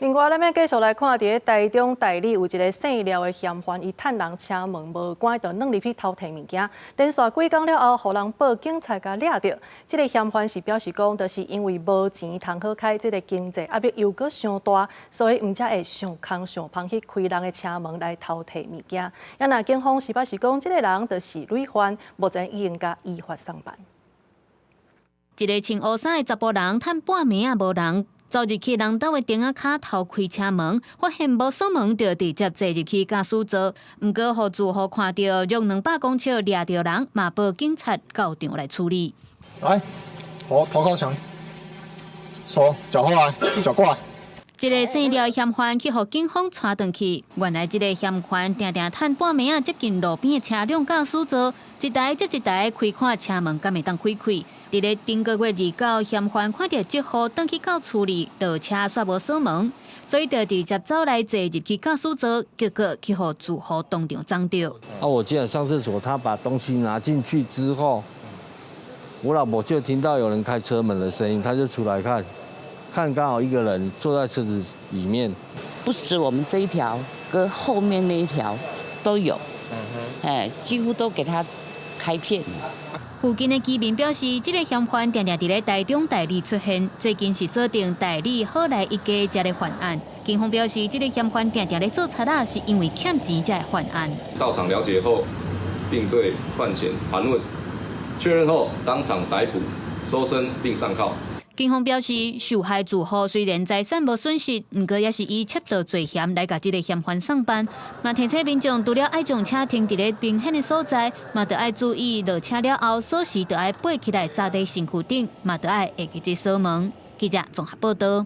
另外，咱欲繼續來看，佇咧台中大里有一个姓廖的嫌犯，伊趁人車門無關，就鑽入去偷提物件。連續幾工了後，予人報警察共掠著。這个嫌犯是表示講，就是因為無錢通好開，這个經濟壓力又閣傷大，所以毋才會想空想芳去開人的車門來偷提物件。啊，若警方是表示講，這个人就是累犯，目前已經共依法送辦。一个穿烏衫的查埔人，趁半暝仔無人，走入去人兜的燈仔跤偷開車門，發現無鎖門，就直接坐入去駕駛座。毋過，予住戶看著約200公尺掠著人，嘛報警察到場來處理。來，頭頭靠牆，手腳過來，腳過來。這个姓廖嫌犯去予警方帶轉去，原來這个嫌犯定定趁半暝仔接近路邊的車輛駕駛座，一台接一台開看車門，敢會當開開。佇咧頂個月29，嫌犯看著這戶轉去到厝裡落車煞無鎖門，所以就直接走來坐入去駕駛座，結果去予住戶當場摠著。啊！我進來上廁所，他把東西拿進去之後，我老婆就聽到有人開車門的聲音，他就出來看。看剛好一個人坐在車子裡面。不止我們這一條，跟後面那一條都有，哎，幾乎都給他開遍。附近的居民表示，這个嫌犯定定佇咧台中大里出現，最近是鎖定大里好來一家才咧犯案。警方表示，這个嫌犯定定咧做賊仔，是因為欠錢才會犯案。到場了解後，並對犯嫌盤問，確認後當場逮捕、搜身並上銬。警方表示，受害住戶雖然財產無損失，毋過也是以竊盜罪嫌來共這个嫌犯送辦。嘛提醒民眾，除了愛將車停佇咧明顯的所在，嘛著愛注意落車了後鎖匙著愛背起來紮佇身軀頂，嘛著愛會記得鎖門。記者綜合報道。